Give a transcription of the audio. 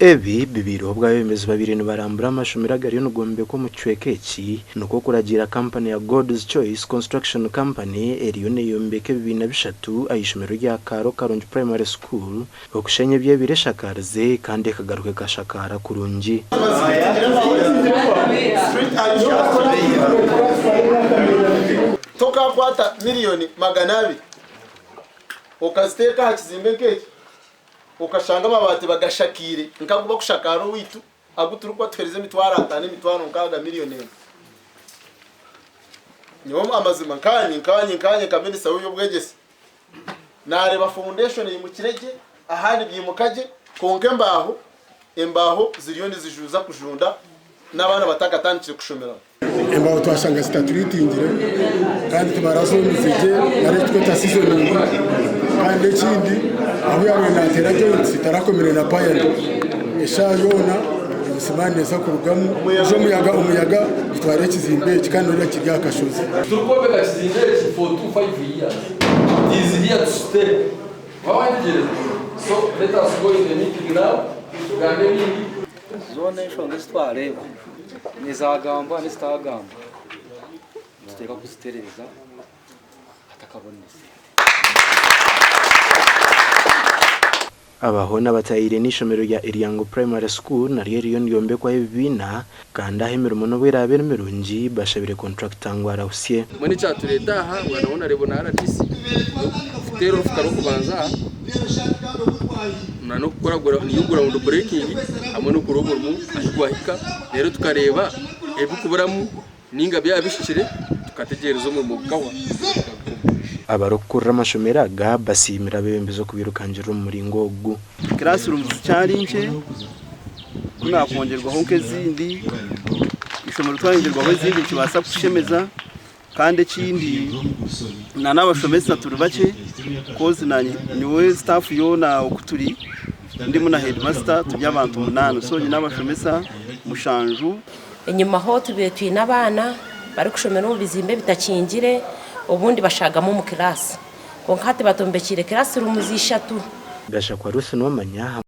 Ebi bibaireho obu abeebembezi babaire nibarambura amashomero agariyo nigombekwa omu kicweka eki nikwo kuragiira kampani ya God's Choice Construction Company eriyo neyombeka ebibiina bishatu aha ishomero rya Kaaro Karungi Primary School okushenya ebyebaire eshakaarize kandi ekagaruka ekashakaara kurungi. Tokakwata miriyoni 200 okaziteeka aha kizimbe nk'eki okashanga amabaati bagashakiire nk'agu bakushakaara owaitu agu turikuba tuheereza 50,000 60,000 miriyoni emwe. Nyowe amazima nkaanye nkaanye nkaanye nka minisita w'eby'obwegyese naareeba foundation eimukire gye ahandi byimuka gye kwonka embaaho embaaho ziriyo nizijuuza kujunda n'abaana batakatandikire kushomeramu. Embaho twashanga zitaturitingire kandi tibarazomize gye nari ekiturikweta seasoning kandi ekindi ahu yabaire nateera joints tarakomire na payani eshaaha yoona emisimaari neeza kurugamu haza omuyaga omuyaga gutware ekizimbe eki kandi noreeba kiri aha kashozi. Turikwombeka kizimbe eki for two five years it is here to stay wawetegyereza so let us go in the meeting now tugambe ebindi. Zoona enshonga ezi twareeba nizaagambwa n'ezitaagambwa, nituteekwa kuzitereeza hatakabonire sente. Aba hoona bataahiire n'eishomero rya Eryango Primary School naryo ririyo niryombekwaho ebibiina kandi ahu emirimo n'obu eraabe eri mirungi bashabire kontrakita ngu arahusye. Mbwenu ekyatureeta aha ngu na Honarebo na RDC n'okuteera orufuka rw'okubanza aha na n'okukora niyo ground breaking hamwe n'okureeba omurimo ahu gwahika reero tukareeba ebirikuburamu ninga byaba bihikire tukategyereza omurimo gukahwa. Abarikukurira amashomero aga basiimire abeebembezi okubirukangirira omu muringo ogu. Classrooms zikyari nkye, ku nakwongyerwaho nk'ezindi, eishomero twayengyerwaho ezindi nikibaasa kutushemeza kandi ekindi na n'abashomesa turi bakye coz nyowe staff yoona oku turi ndimu na headmaster turi abantu munaana so nyine abashomesa mushanju. Enyimaho tubaire twine abaana barikushomera omu bizimbe bitakingire obundi bashaagamu omu kiraasi kwonka hati batombekyeire classrooms ishatu. Gashakwa Ruth Nuwamanya.